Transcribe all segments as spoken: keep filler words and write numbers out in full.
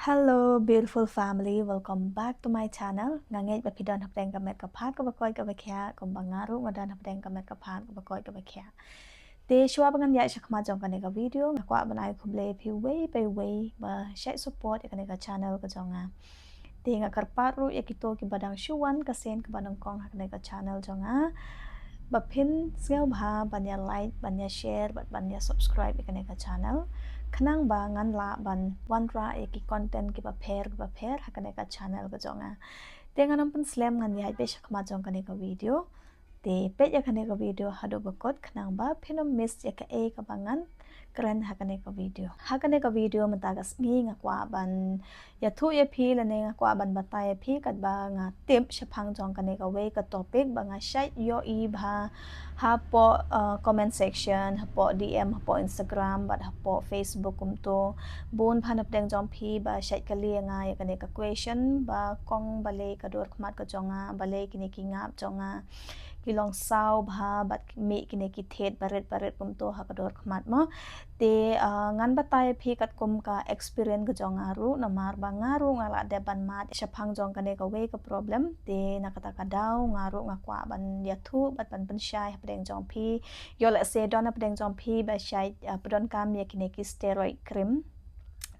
Hello beautiful family, welcome back to my channel. Nga ngeit ba phi don hapdeng ka met ka phad kaba koit kaba khiah, kumba nga ruh nga don hapdeng ka met ka phad kaba koit kaba khiah. Te shuwa ba ngan ïaid shakhmat jong kane ka video, nga kwah ban ai khublei ïa phi wei pa wei ba shait support ïa kane ka channel ka jong nga. Te nga kyrpad ruh ïa kito kiba dang shu wan ka sien kaba nyngkong ha kane ka channel jong nga, ba phin sngewbha ban ïa like, ban ïa share bad ban ïa subscribe ïa kane ka channel, khnang ba ngan lah ban wanrah ïa ki content kiba pher kiba pher ha kane ka channel ka jong nga. Te ngan ym pynslem, ngan ïaid beit shakhmat jong kane ka video. Te peit ïa kane ka video haduh ba kut khnang ba phin ym miss ïa kaei kaba ngan kren ha kane ka video. Ha kane ka video mynta ka sngi nga kwah ban ïathuh ïa phi lane nga kwah ban batai ïa phi katba nga tip shaphang jong kane kawei ka topic ba nga shait ïohi bha hapoh, uh, comment section, hapoh D M, hapoh Instagram bad hapoh Facebook kumto. Bun bha napdeng jong phi ba shait kylli ïa nga ïa kane ka question ba kong balei ka dur khmat ka jong nga, balei kine ki ngap jong nga ki long saw bha bad mih kine ki thied barit barit kumto ha ka dur khmat mo. Te, ah, ngan batai ïa phi katkum ka experience ka jong nga ruh, namar ba nga ruh nga la dep ban mad shaphang jong kane kawei ka problem. Te na kata ka daw nga ruh nga kwah ban ïathuh bad ban pynshai hapdeng jong phi. Ïoh lehse don hapdeng jong phi ba shait, ah, pyndonkam ïa kine ki steroid cream.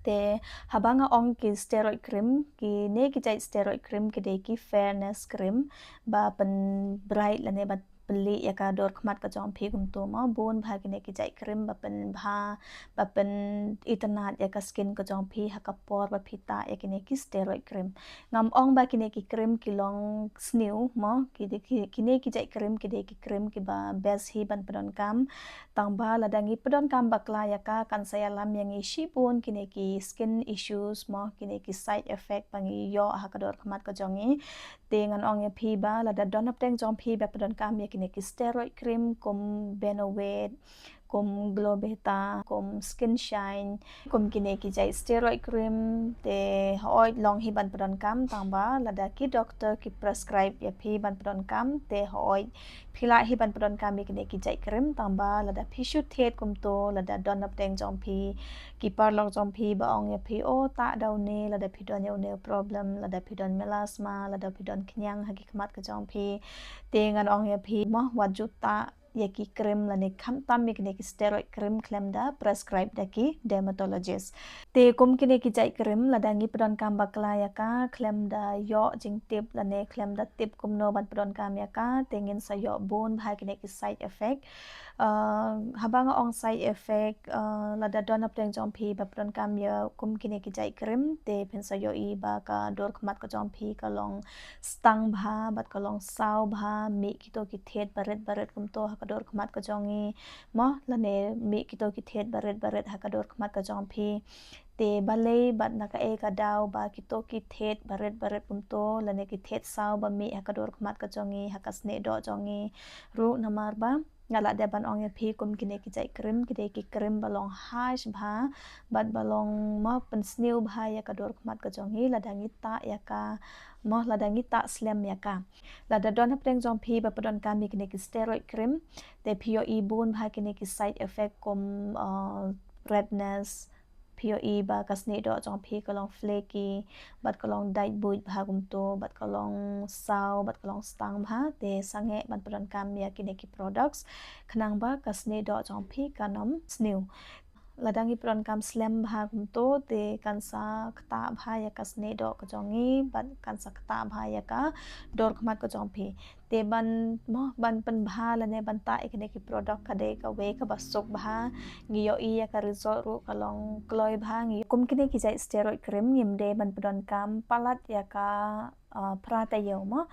Te haba nga ong ki steroid cream, kine ki jait steroid cream ki dei ki fairness cream ba pynbright lane ba pynlieh ïa ka dur khmat ka jong phi kumto mo. Bun bha kine ki jait cream ba pynbha, ba pynitynnad ïa ka skin ka jong phi ha ka por ba phi tah ïa kine ki steroid cream. Ngam ong ba kine ki cream ki long sniew mo, ki dei ki, kine ki jait cream ki dei ki cream kiba best hi ban pyndonkam. Tangba lada ngi pyndonkam bakla ïa ka kan sa ïalam ïa ngi shibun kine ki skin issues mo, kine ki side effect ba ngi ïoh ha ka dur khmat ka jong ngi. Te ngan ong ïa phi ba lada don hapdeng jong phi ba pyndonkam ïa kine ki steroid cream kum Benovate, kum Glow Beta, kum Skin Shine, kum kine ki jait steroid cream, te hooid long hi ban pyndonkam, tangba lada ki doctor ki prescribe ïa phi ban pyndonkam, te hooid phi lah hi ban pyndonkam ïa kine ki jait cream, tangba lada phi shu thied kumto, lada don hapdeng jong phi ki paralok jong phi ba ong ïa phi, o tah da une, lada phi don ïa une u problem, lada phi don melasma, lada phi don khñiang ha ki khmat ka jong phi. Te ngan ong ïa phi mo, wat ju tah ïa ki cream lane khamtam ïa kine ki steroid cream khlem da prescribe da ki dermatologist. Te kum kine ki jait cream lada ngi pyndonkam bakla ïa ka khlem da ïoh jingtip lane khlem da tip kumno ban pyndonkam ïa ka, te ngin sa ïoh bun bha kine ki side effect. Ah, haba nga ong side effect, ah, lada don hapdeng jong phi ba pyndonkam ïa kum kine ki jait cream, te phin sa ïohi ba ka dur khmat ka jong phi ka long stang bha bad ka long saw bha, mih kito ki thied barit barit kumto ha ka dur khmat ka jong ngi mo, lane mih kito ki thied barit barit ha ka dur khmat ka jong phi. Te balei bad na kaei ka daw ba kito ki thied barit barit kumto lane ki thied saw ba mih ha ka dur khmat ka jong ngi, ha ka snieh doh jong ngi ruh, namar ba nga la dep ban ong ïa phi kum kine ki jait cream ki dei ki cream ba long harsh bha bad ba long mo pynsniew bha ïa ka dur khmat ka jong ngi lada ngi tah ïa ka mo, lada ngi tah slem ïa ka. Lada don hapdeng jong phi ba pyndonkam ïa kine ki steroid cream, te phi ïohi bun bha kine ki side effect kum, ah, redness, phi ïohi ba ka snieh doh jong phi ka long flaky bad ka long dait buit bha kumto bad ka long saw bad ka long stang bha. Te sangeh ban pyndonkam ïa kine ki products khnang ba ka snieh doh jong phi kan ym sniew. Lada ngi pyndonkam slem bha kumto te kan sa ktah bha ïa ka snieh doh ka jong ngi bad kan sa ktah bha ïa ka dur khmat ka jong phi. Te ban mo, ban pynbha lane ban tah ïa kine ki product ka dei kawei kaba suk bha. Ngi ïohi ïa ka result ruh ka long kloi bha. Ngi kum kine ki jait steroid cream ngim dei ban pyndonkam palat ïa ka, ah, phra taïew mo.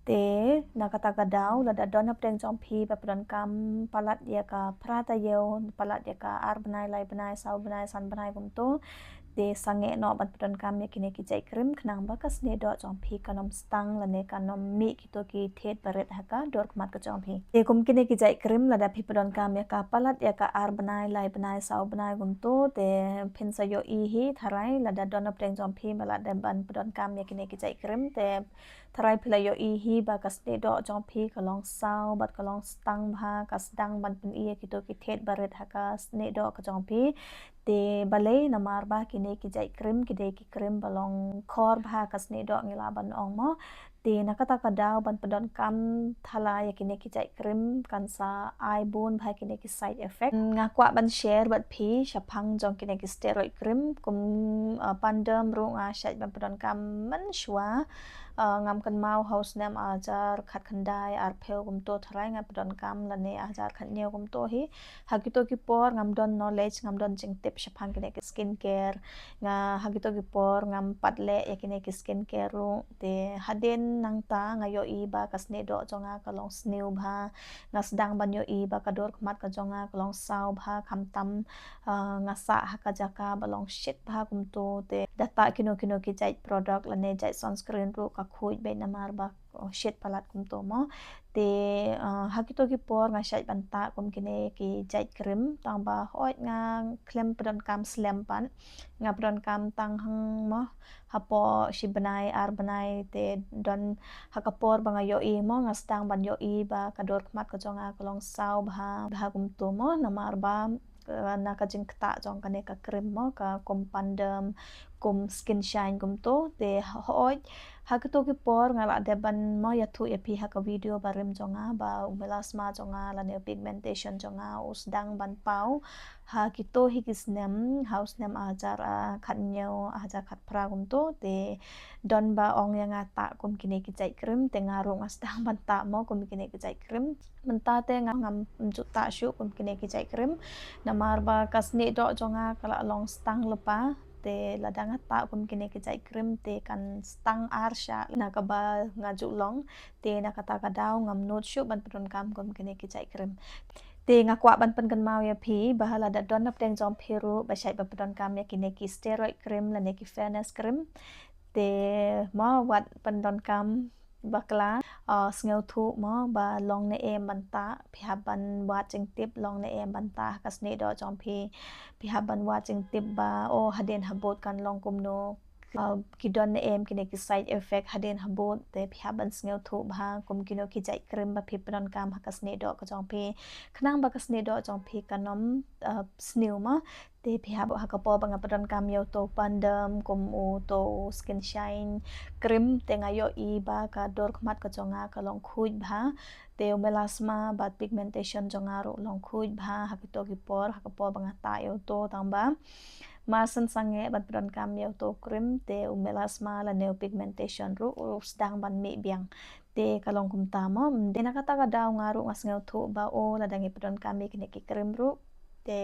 Te na kata ka daw lada don hapdeng jong phi ba pyndonkam palat ïa ka phra taïew, palat ïa ka ar bnai, lai bnai, saw bnai, san bnai kumto, te sangeh noh ban pyndonkam ïa kine ki jait cream khnang ba ka snieh doh jong phi kan ym stang lane kan ym mih kito ki thied barit ha ka dur khmat ka jong phi. Te kum kine ki jait cream lada phi pyndonkam ïa ka palat ïa ka ar bnai, lai bnai, saw bnai kumto, te phin sa ïohi hi tharai lada don hapdeng jong phi ba la dep ban pyndonkam ïa kine ki jait cream, te tharai phi la ïohi hi ba ka snieh doh jong phi ka long saw bad ka long stang bha, ka sdang ban pyni ïa kito ki thied barit ha ka snieh doh ka jong phi. Te balei, namar ba ki Kine ki jait cream ki dei ki cream ba long khor bha ka snieh doh, ngi lah ban ong mo. Te na kata ka daw ban pyndonkam thala ïa kine ki jait cream kan sa ai bun bha kine ki side effect. Nga kwah ban share bad phi shaphang jong kine ki steroid cream kum, uh, pyndonkam ruh nga shait ban pyndonkam mynshuwa. Uh, ngam kynmaw ha u snem ar hajar khatkhyndai arphew kumto tharai nga pyndonkam lane ar hajar khathynñiew kumto hi. Ha kito ki por ngam don knowledge, ngam don jingtip shaphang kine ki skincare. Nga ha kito ki por ngam pat leh ïa kine ki skincare ruh. Te hadien nangta nga ïohi ba ka snieh doh jong nga ka long sniew bha. Nga sdang ban ïohi ba ka dur khmat ka jong nga ka long saw bha, khamtam, ah, nga sah ha ka jaka ba long shit bha kumto. Te da tah kino kino ki jait product lane jait sunscreen ruh ka khuid beit namar ba, oh, shit palat kumto mo. Te, ah, ha kito ki por nga shait ban tah kum kine ki jait cream, tang ba hooid nga khlem pyndonkam slem pat. Nga pyndonkam tang hangno mo, hapoh shi bnai ar bnai, te don ha ka por ba nga ïohi mo, nga sdang ban ïohi ba ka dur khmat ka jong nga ka long saw bha, bha kumto mo, namar ba, eh, na ka jingktah jong kane ka cream mo, ka kum pyndonkam, kum Skin Shine kumto. Te hooid ha kito ki por nga la dep ban mo ïathuh ïa phi ha ka video barim jong nga ba u melasma jong nga lane u pigmentation jong nga u sdang ban paw ha kito hi ki snem, ha u snem ar hajar, ah, khathynñiew, ar hajar khatphra kumto. Te don ba ong ïa nga tah kum kine ki jait cream, te nga ruh nga sdang ban tah mo kum kine ki jait cream. Mynta te nga ngam ju tah shuh kum kine ki jait cream, namar ba ka snieh doh jong nga ka la long stang lypa. Te lada nga tah kum kine ki jait cream te kan stang ar shah na kaba nga ju long. Te na kata ka daw ngam nud shuh ban pyndonkam kum kine ki jait cream. Te nga kwah ban pynkynmaw ïa phi ba lada don na pdeng jong phi ruh ba shait ban pyndonkam ïa kine ki steroid cream lane ki fairness cream, te mo wat pyndonkam bakla, ah, sngewthuh mo ba long ne em ban tah, phi hap ban wad jingtip long ne em ban tah ka snieh doh jong phi. Phi hap ban wad jingtip ba, oh, hadien habud kan long kumno, ah, ki don ne em kine ki side effect hadien habud, te phi hap ban sngewthuh bha kum kino ki jait cream ba phi pyndonkam ha ka snieh doh ka jong phi. Khnang ba ka snieh doh jong phi kan ym, ah, sniew mo. Te phi hap, ha ka por ba nga pyndonkam ïa uto u pyndonkam kum uto u Skin Shine cream, te nga ïohi ba ka dur khmat ka jong nga ka long khuid bha. Te u melasma bad pigmentation jong nga ruh long khuid bha ha kito ki por, ha ka por ba nga tah ïa uto, tang ba mar shen sangeh ban pyndonkam ïa uto u cream te u melasma lane u pigmentation ruh u sdang ban mih biang. Te ka long kumta mo, te na kata ka daw nga ruh nga sngewthuh ba, oh, lada ngi pyndonkam ïa kine ki cream ruh, te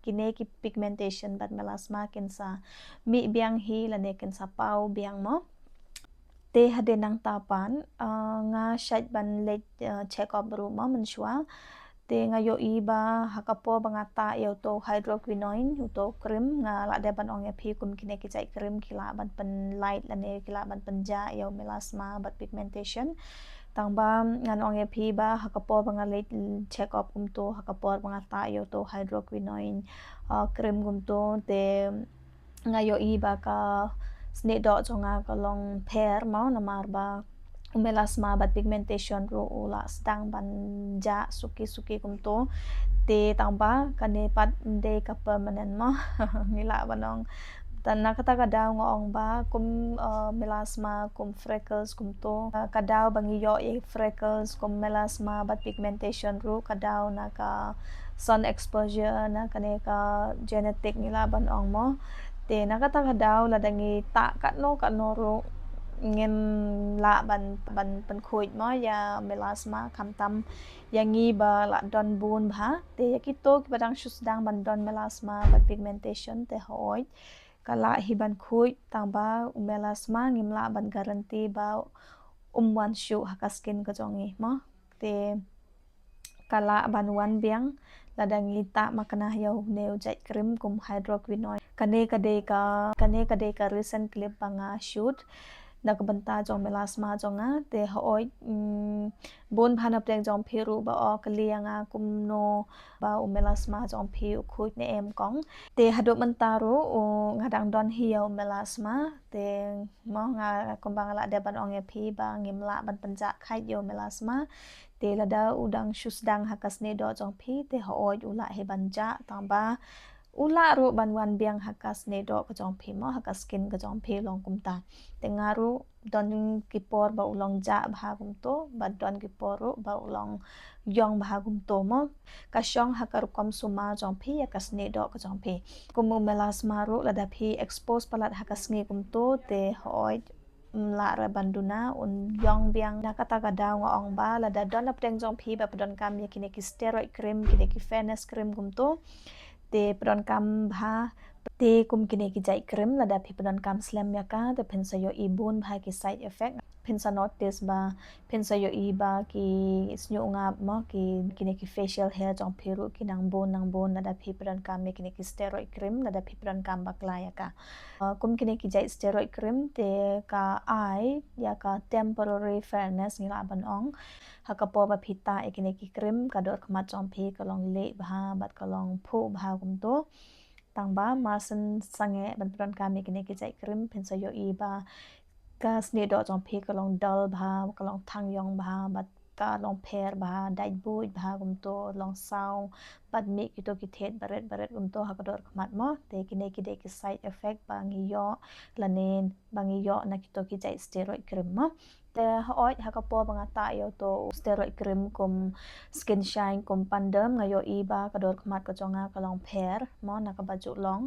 kine ki pigmentation bad melasma kin sa mih biang hi lane kin sa paw biang mo. Te hadien nangta pat, ah, nga shait ban leit, ah, check up ruh mo mynshuwa. Te nga ïohi ba ha ka por ba nga tah ïa uto u hydroquinone, uto u cream, nga lah dep ban ong ïa phi kum kine ki jait cream ki lah ban pynlait lane ki lah ban pynjah ïa u melasma bad pigmentation. Tang ba ngan ong ïa phi ba ha ka por ba nga leit check up kumto, ha ka por ba nga tah ïa uto u hydroquinone, ah, cream kumto, te nga ïohi ba ka snieh doh jong nga ka long pher mo, namar ba u melasma bad pigmentation ruh u la sdang ban jah suki suki kumto. Te tang ba kane pat ym dei ka permanent mo. Ngi lah ban ong. Te na kata ka daw nga ong ba kum, eh, melasma, kum freckles kumto, eh, ka daw ba ngi ïoh ïa freckles kum melasma bad pigmentation ruh ka daw na ka sun exposure, na kane ka genetic ngi lah ban ong mo. Te na kata ka daw lada ngi tah katno katno ruh ngim lah ban, ban pynkhuid mo ïa melasma, khamtam ïa ngi ba la don bun bha. Te ïa kito kiba dang shu sdang ban don melasma bad pigmentation te hooid ka lah hi ban khuid, tang ba u melasma ngim lah ban guarantee ba um wan shuh ha ka skin ka jong ngi mo. Te ka lah ban wan biang lada ngi tah makna ïa une u jait cream kum hydroquinone. Kane ka dei ka, kane ka dei ka recent clip ba nga shoot na ka bynta jong melasma jong nga. Te hooid, mm, bun bha na pdeng jong phi ruh ba ong kylli ïa nga kumno ba u melasma jong phi u khuid ne em kong. Te haduh mynta ruh u, nga dang don hi ïa u melasma. Te mo nga kumba nga lah dep ban ong ïa phi ba ngim lah ban pynjah khait ïa u melasma. Te lada u dang shu sdang ha ka snieh doh jong phi te hooid u lah hi ban jah, tang ba U lah ruh ban wan biang ha ka snieh doh ka jong phi mo, ha ka skin ka jong phi long kumta. Te nga ruh don ki por ba u long jah bha kumto, bad don ki por ruh ba u long ïong bha kumto mo. Ka shong ha ka rukom sumar jong phi ïa ka snieh doh ka jong phi. Kum u melasma ruh lada phi expose palat ha ka sngi kumto, te hooid, mm, lah re ban duna, un ïong biang. Na kata ka daw nga ong ba lada don napdeng jong phi ba pyndonkam ïa kine ki steroid cream, kine ki fairness cream kumto, te pyndonkam bha. Te kum kine ki jait cream lada phi pyndonkam slem ïa ka, te phin sa ïohi bun bha ki side effect. Phin sa notice ba, phin sa ïohi ba ki snieh ngap mo, ki, kine ki facial hair jong phi ruh ki nang bun nang bun lada phi pyndonkam ïa kine ki steroid cream, lada phi pyndonkam bakla ïa ka. Uh, kum kine ki jait steroid cream te ka ai ïa ka temporary fairness, ngi lah ban ong. Ha ka por ba phi tah ïa kine ki cream, ka dur khmat jong phi ka long lieh bha bad ka long phuh bha kumto. Tang ba mar shen sangeh ban pyndonkam ïa kine ki jait cream, phin sa ïohi ba ka snieh doh jong phi ka long dull bha, ka long thang ïong bha, bad ka long pher bha, dait buit bha kumto, long saw, bad mih kito ki thied barit barit kumto ha ka dur khmat mo. Te kine ki dei ki side effect ba ngi ïoh, lane ba ngi ïoh na kito ki jait steroid cream mo. Te hooid, ha ka por ba nga tah ïa uto u steroid cream kum Skin Shine, kum Pandem, nga ïohi ba ka dur khmat ka jong nga ka long pher mo, na kaba ju long.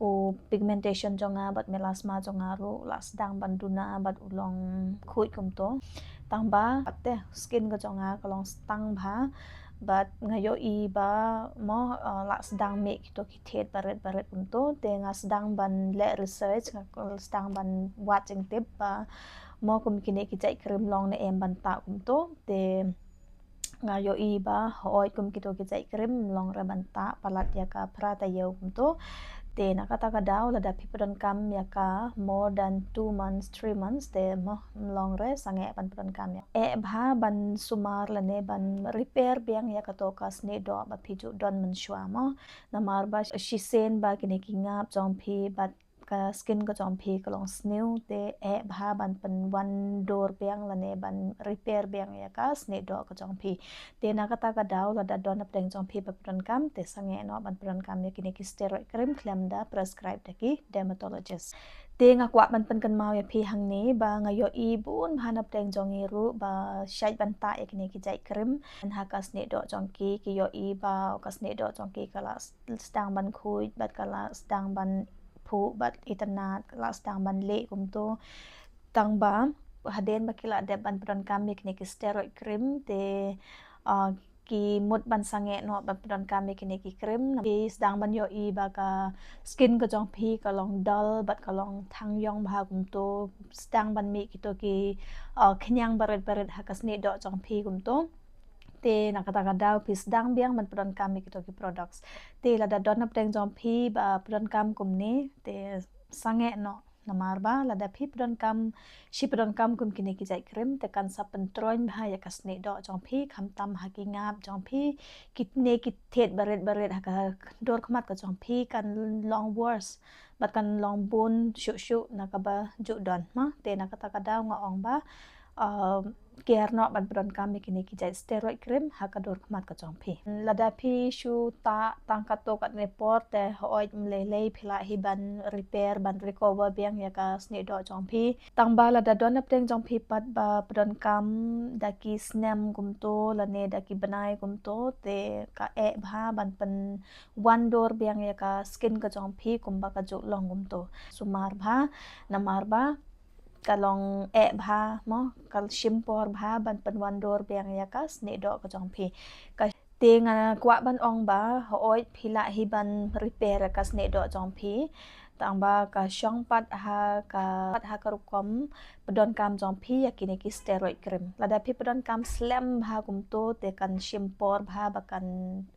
U pigmentation jong nga bad melasma jong nga ruh lah sdang ban duna bad u long khuid kumto. Tang ba te skin ka jong nga ka long stang bha, bad nga ïohi ba mo, uh, lah sdang mih kito ki thied barit barit kumto. Te nga sdang ban leh research, nga sdang ban wad jingtip ba mo kum kine ki jait cream long ne em ban tah kumto. Te nga ïohi ba hooid, kum kito ki jait cream long re ban tah palat ïa ka phra taïew kumto. Te na kata ka daw lada phi pyndonkam ïa ka more than two months, three months, te mo long re sangeh ban pyndonkam ïa. Eh bha ban sumar lane ban repair biang ïa kato ka snieh doh ba phi ju don mynshuwa mo. Namar ba shisien ba kine ki ngap jong phi bad ka skin ka jong phi ka long sniew, te eh bha ban pynwan dur biang lane ban repair biang ïa ka snieh doh ka jong phi. Te na kata ka daw lada don napdeng jong phi ba pyndonkam, te sangeh noh ban pyndonkam ïa kine ki steroid cream khlem da prescribe da ki dermatologist. Te nga kwah ban pynkynmaw ïa phi hangne ba nga ïohi bun bha napdeng jong ngi ruh ba shait ban tah ïa kine ki jait cream ha ka snieh doh jong ki, ki ïohi ba ka snieh doh jong ki ka lah sdang ban khuid bad ka lah sdang ban phuh bad itynnad, ka lah sdang ban lieh kumto. Tang ba hadien ba ki lah dep ban pyndonkam ïa kine ki steroid cream, te, uh, ki mut ban sangeh noh ban pyndonkam ïa kine ki cream. Ki sdang ban ïohi ba ka skin ka jong phi ka long dull bad ka long thang ïong bha kumto, sdang ban mih kito ki, uh, khñiang barit barit ha ka snieh doh jong phi kumto. Te na kata ka daw phi sdang biang ban pyndonkam ïa kito ki products. Te lada don napdeng jong phi ba pyndonkam kumne, te sangeh noh. Namar ba lada phi pyndonkam, shi pyndonkam kum kine ki jait cream, te kan sa pyntroiñ bha ïa ka snieh doh jong phi, khamtam ha ki ngap jong phi, kine ki thied barit barit ha ka dur khmat ka jong phi kan long worse bad kan long bun shuh shuh na kaba ju don mo. Te na kata ka daw nga ong ba, um, kiar noh ban pyndonkam ïa kine ki jait steroid cream ha ka dur khmat ka jong phi. Lada phi shu tah tang katto katne por, te hooid, ym lei lei phi lah hi ban repair, ban recover biang ïa ka snieh doh jong phi. Tang ba lada don napdeng jong phi pat ba pyndonkam da ki snem kumto lane da ki bnai kumto, te ka eh bha ban pynwan dur biang ïa ka skin ka jong phi kumba ka ju long kumto. Sumar bha, namar ba ka long eh bha mo, ka shim por bha ban pynwan dur biang ïa ka snieh doh ka jong phi. Ka, te nga kwah ban ong ba hooid phi lah hi ban repair ïa ka snieh doh jong phi. Tang ba ka shong pat ha ka, pat ha ka rukom pyndonkam jong phi ïa kine ki steroid cream. Lada phi pyndonkam slem bha kumto, te kan shim por bha ba kan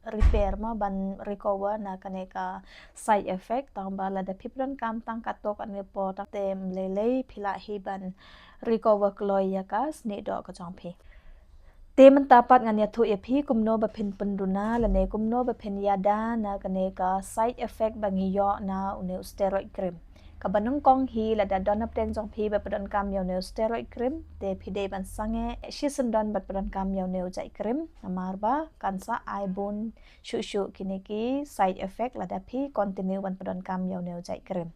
repair mo, ban recover na kane ka side effect. Tang ba lada phi pyndonkam tang katto katne por, te ym lei lei phi lah hi ban recover kloi ïa ka snieh doh ka jong phi. Te mynta pat ngan ïathuh ïa phi kumno ba phin pynduna lane kumno ba phin ïada na kane ka side effect ba ngi ïoh na une u steroid cream. Kaba nyngkong hi, lada don hapdeng jong phi ba phi donkam ïa une u steroid cream, te phi dei ban sangeh shisyndon bad phi donkam ïa une u jait cream, namar ba kan sa ai bun shuh shuh kine ki side effect lada phi continue ban phi donkam ïa une u jait cream.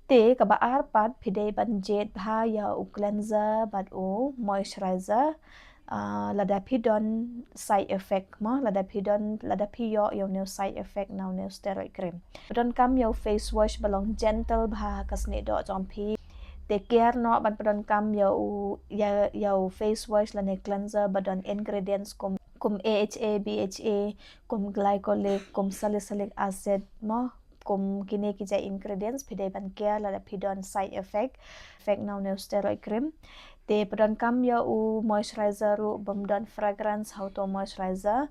Te kaba ar pat, phi dei ban jied bha ïa u cleanser bad u moisturizer. Ah, lada phi don side effect mo, lada phi don, lada phi ïoh ïa une u side effect na une u steroid cream. Phi donkam ïa u face wash ba long gentle bha ha ka snieh doh jong phi. Te care noh ban phi donkam ïa u, ïa, ïa u face wash lane cleanser ba don ingredients kum, kum A H A, B H A, kum glycolic, kum salicylic acid mo, kum kine ki jait ingredients, phi dei ban care lada phi don side effect, effect na une u steroid cream. Te phi donkam ïa u moisturizer ruh bym don fragrance ha uto u moisturizer,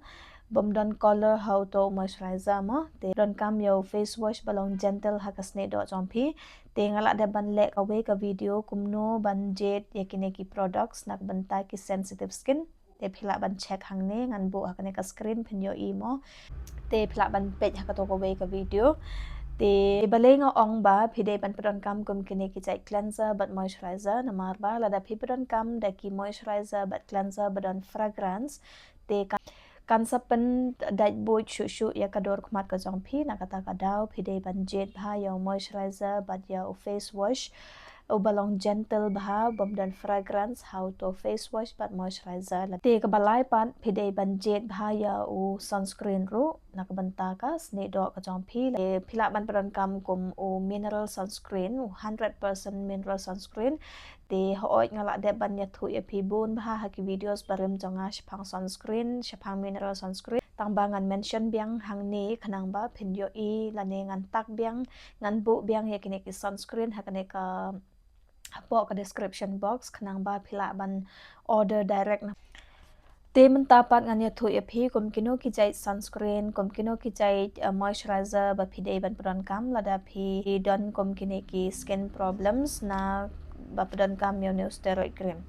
bym don color ha uto u moisturizer mo. Te phi donkam ïa u face wash ba long gentle ha ka snieh doh jong phi. Te nga lah dep ban leh kawei ka video kumno ban jied ïa kine ki products na ka bynta ki sensitive skin. Te phi lah ban check hangne, ngan buh ha kane ka screen phin ïohi mo. Te phi lah ban peit ha kato kawei ka video. Te balei nga ong ba phi dei ban phi donkam kum kine ki jait cleanser bad moisturizer, namar ba lada phi phi donkam da ki moisturizer bad cleanser ba don fragrance, te kan, kan sa pyndait buit shuh shuh ïa ka dur khmat ka jong phi, na kata ka daw phi dei ban jied bha ïa u moisturizer bad ïa u face wash uba long gentle bha, bym don fragrance ha uto face wash bad moisturizer. Te kaba lai pat, phi dei ban jied bha ïa u sunscreen ruh na ka bynta ka snieh doh ka jong phi. Te phi lah ban phi donkam kum u mineral sunscreen, u hundred percent mineral sunscreen. Te hooid nga lah dep ban ïathuh ïa phi bun bha ha ki videos barim jong nga shaphang sunscreen, shaphang mineral sunscreen. Tang ba ngan mention biang hangne khnang ba phin ïohi lane ngan tag biang, ngan buh biang ïa kine ki sunscreen ha kane ka, hapoh ka description box khnang ba phi lah ban order direct na. Te mynta pat ngan ïathuh ïa phi kum kino ki jait sunscreen, kum kino ki jait, eh, moisturizer ba phi dei ban phi donkam lada phi don kum kine ki skin problems na ba phi donkam ïa une u steroid cream.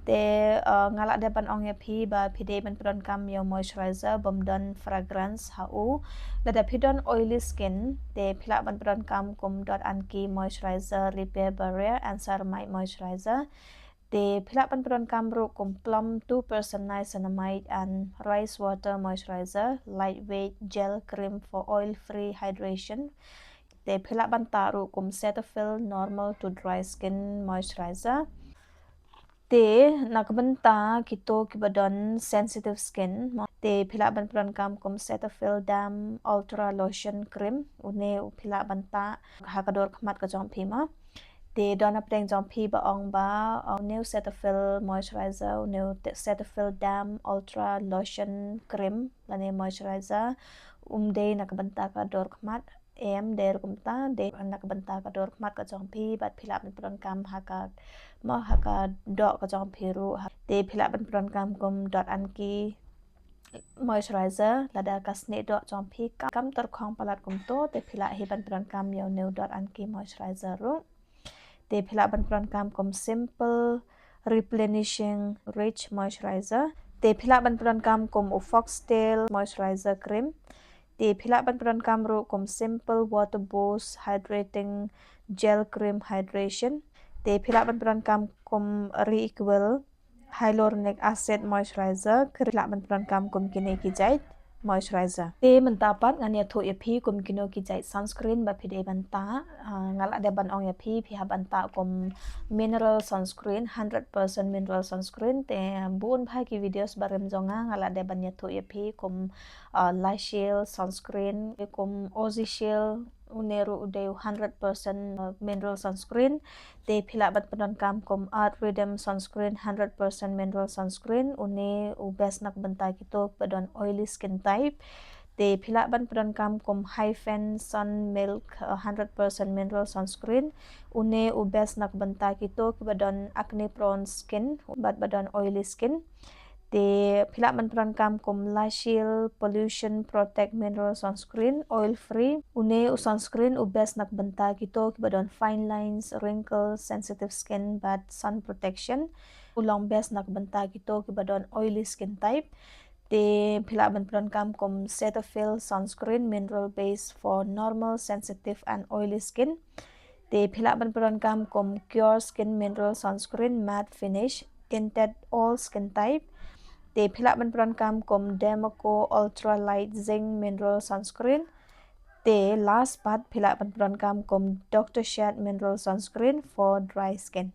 Te, eh, nga lah dep ban ong ïa phi ba phi dei ban phi donkam ïa u moisturizer bym don fragrance ha u. Lada phi don oily skin, te phi lah ban phi donkam kum Dot and Key moisturizer, repair barrier and ceramide moisturizer. Te phi lah ban phi donkam ruh kum Plum two percent niacinamide and rice water moisturizer, lightweight gel cream for oil free hydration. Te phi lah ban tah ruh kum Cetaphil normal to dry skin moisturizer. Te na ka bynta kito kiba don sensitive skin mo, te phi lah ban phi donkam kum Cetaphil damp ultra lotion cream, une u phi lah ban tah ha ka dur khmat ka jong phi mo. Te don hapdeng jong phi ba ong ba, uh, une u Cetaphil moisturizer, une u te-, Cetaphil damp ultra lotion cream lane moisturizer, um dei na ka bynta ka dur khmat, em, dei ruh kumta, dei na ka bynta ka dur khmat ka jong phi, bad phi lah ban phi donkam ha ka, mo, ha ka doh ka jong phi ruh. Te phi lah ban phi donkam kum Dot and Key moisturizer, lada ka snieh doh jong phi ka, kam tyrkhong palat kumto, te phi lah hi ban phi donkam ïa une u Dot and Key moisturizer ruh. Te phi lah ban phi donkam kum Simple Replenishing Rich Moisturizer. Te phi lah ban phi donkam kum u Foxtail Moisturizer Cream. Te phi lah ban phi donkam ruh kum Simple Water Boost Hydrating Gel Cream Hydration. Te phi lah ban phi donkam kum Reequal Hyaluronic Acid Moisturizer, phi lah ban phi donkam kum kine ki jait moisturizer. Te mynta pat ngan ïathuh ïa phi kum kino ki jait sunscreen ba phi dei ban tah. Ah, nga lah dep ban ong ïa phi, phi hap ban tah kum mineral sunscreen, hundred percent mineral sunscreen. Te bun bha ki videos barim jong nga, nga lah dep ban ïathuh ïa phi kum, ah, La Shield sunscreen, kum Aussie Shield, une ruh u dei u hundred percent, uh, mineral sunscreen. Te phi lah ban phi donkam kum Earth Rhythm sunscreen, hundred percent mineral sunscreen, une u best na ka bynta kito kiba don oily skin type. Te phi lah ban phi donkam kum Hyphen Sun Milk, uh, hundred percent mineral sunscreen, une u best na ka bynta kito kiba don acne prone skin bad ba don oily skin. Te phi lah ban phi donkam kum La Shield Pollution Protect Mineral Sunscreen, oil free. Une u sunscreen u best na ka bynta kito kiba don fine lines, wrinkles, sensitive skin bad sun protection. U long best na ka bynta kito kiba don oily skin type. Te phi lah ban phi donkam kum Cetaphil Sunscreen, mineral base for normal, sensitive and oily skin. Te phi lah ban pyndonkam kum Cure Skin Mineral Sunscreen Matte Finish, tinted all skin type. Te phi lah ban pyndonkam kum Dermaco Ultra Light Zinc Mineral Sunscreen. Te last part phi lah ban pyndonkam kum Dr. Shad Mineral Sunscreen for dry skin.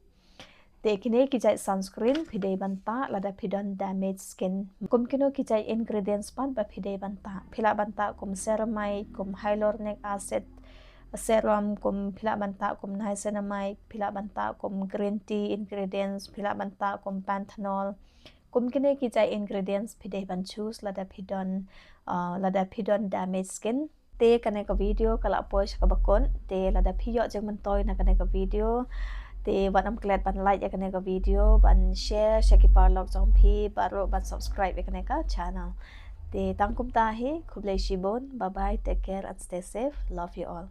Te kine ki jait sunscreen phi dei ban tah lada phi don damage skin. Kum kino ki jait ingredients pat ba phi dei ban tah? Phi lah ban tah kum ceramide, kum hyaluronic acid serum, kum phi lah ban tah kum niacinamide, phi lah ban tah kum green tea ingredients, phi lah ban tah kum panthenol. Kum kine ki jait ingredients phi dei ban choose lada phi don, uh, lada phi don damage skin. Te kane ka video ka la poi sha kaba kut. Te lada phi ïoh jingmyntoi na kane ka video, te wat nym klet ban like ïa kane ka video, ban share sha ki paralok jong phi, bad ruh ban subscribe ïa kane ka channel. Te tang kumta hi, khublei shibun, bye bye, take care and stay safe. Love you all.